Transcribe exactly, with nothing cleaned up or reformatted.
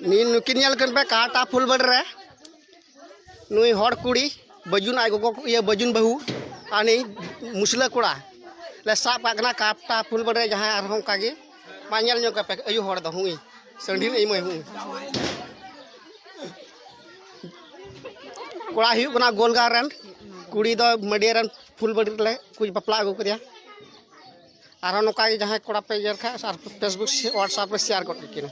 ᱱᱤ ᱱᱩᱠᱤᱱ ᱧᱮᱞ ᱠᱤᱱ ᱯᱮ ᱠᱟᱴᱟ ᱯᱷᱩᱞᱵᱟᱹᱲᱤ ᱨᱮ ᱱᱩᱭ ᱦᱚᱲ ᱠᱩᱲᱤ ᱵᱟᱹᱡᱩᱱ ᱟᱡ ᱜᱚᱜᱚ ᱤᱭᱟᱹ ᱵᱟᱹᱡᱩᱱ ᱵᱟᱹᱦᱩ ᱟᱨ ᱱᱩᱭ ᱢᱩᱥᱞᱟᱹ ᱠᱚᱲᱟ ᱞᱮ ᱥᱟᱵ ᱠᱟᱜ ᱠᱟᱱᱟ ᱠᱟᱴᱟ ᱯᱷᱩᱞᱵᱟᱹᱲᱤ ᱨᱮ ᱡᱟᱦᱟᱸᱭ ᱟᱨᱦᱚᱸ ᱚᱱᱠᱟ ᱜᱮ ᱢᱟ ᱧᱮᱞ ᱧᱚᱜ ᱠᱟᱯᱮ ᱟᱭᱩ ᱦᱚᱲ ᱫᱚ ᱦᱩᱭ ᱥᱟᱺᱰᱤ ᱟᱭᱩ ᱢᱟᱹᱭ ᱦᱩᱭ ᱠᱚᱲᱟ ᱦᱩᱭᱩᱜ ᱠᱟᱱᱟ ᱜᱳᱞᱜᱟᱸᱣ ᱨᱮᱱ ᱠᱩᱲᱤ ᱫᱚ ᱢᱟᱹᱰᱤᱭᱟᱹ ᱨᱮᱱ ᱯᱷᱩᱞᱵᱟᱹᱲᱤ ᱨᱮᱞᱮ ᱠᱩ ᱵᱟᱯᱞᱟ ᱟᱹᱜᱩ ᱠᱮᱫᱮᱭᱟ ᱟᱨᱦᱚᱸ ᱱᱚᱝᱠᱟ ᱜᱮ ᱡᱟᱦᱟᱸᱭ ᱠᱚᱲᱟ ᱯᱮ ᱤᱭᱟᱹ ᱠᱷᱟᱡ ᱟᱨ Facebook ᱥᱮ WhatsApp ᱨᱮ share ᱜᱚᱫ ᱠᱟᱹᱠᱤᱱᱟ᱾